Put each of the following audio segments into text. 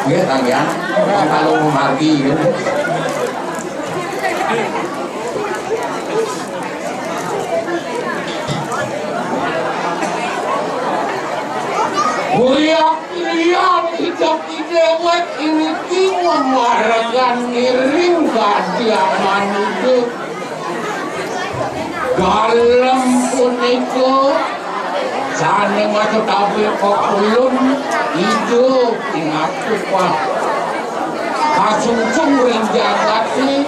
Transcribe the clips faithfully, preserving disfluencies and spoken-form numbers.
Nggih, sampeyan. Wong kalau margi, nggih. Kuliah-kuliah, idep-idewek, iniki memaregan ngiring kadiaman idup. Dalem punika sane maca tabel kekulun idup ingakupah. Kasungsung ring jagate,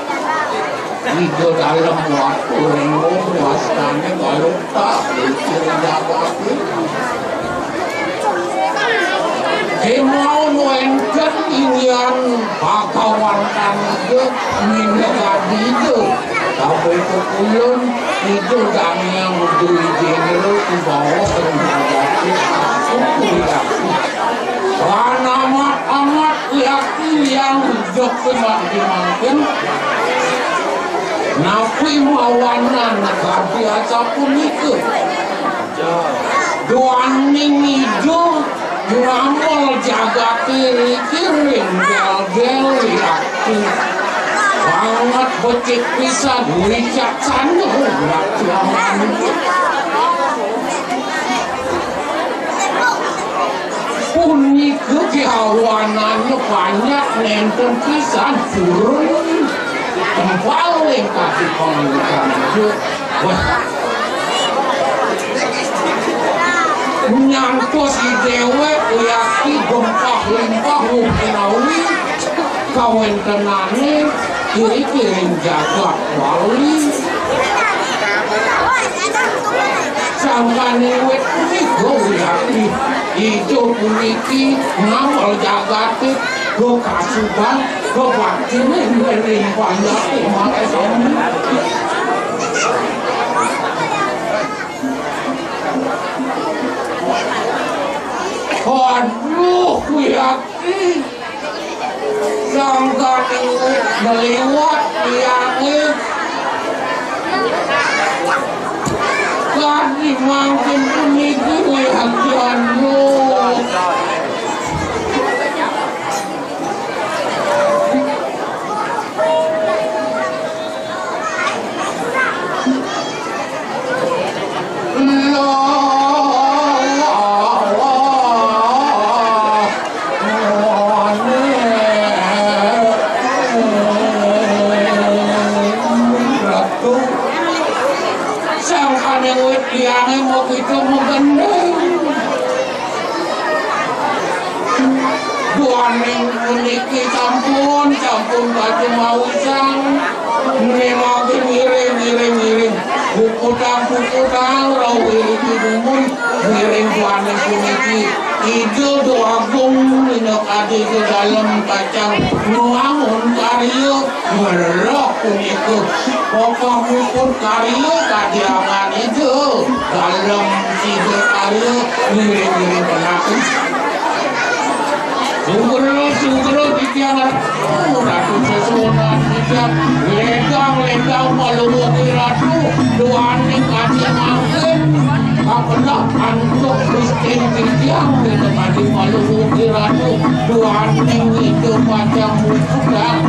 ida dalem watu ring wastane balukta ring jagate. Kemawon wenten inggihan Bhagawan Kanda minakadi ida. Tapi kekulun ida danyang Dwi Jendra dibawa ke Madati. Amat-amat yakti yang hidup mangkin-mangkin. Napi mawanan kadi asapunika? Duaning idup ngamel jagate riki ring gel-gel yakti. Banget becik pisan wicaksana yakti aman. Punika kahawanane banyak nenten pisan purun. Tempal ing kaki pangulukan ijo. Wah. Nyantos idewek yakti gempah limpah wong menawi kawentenane kiri-kiring jagat Bali. Sangkane wit punika wiakti ijo puniki ngamel jagate go kasuban go baktine ring panjake mate sami. Aduh, wiakti. Sangkane ngliwat tiange. Kadi mangkin puniki wiakti anu. Sangkane wit liane mau kita menggendeng. Duaning puniki sampun, sampun badhe mawisang. Menawi ngiring, ngiring, ngiring. Puputang, puputang, rauh iki dumun. Ngiring duaning puniki. Ida Doagung minakadi dalem kacang ngwangun karya. Weruh punika, popokipun karya kadiangan ida dalem sida karya ngiring-ngiring penaku. Sugro, sugro titiang ratu, ratu sesuunan titiang, legang, legang paluwuhi ratu, duaning kadiangan. Kapendak antuk Gusti titiang, minakadi paluwuhi ratu, duaning ida pacang muputang.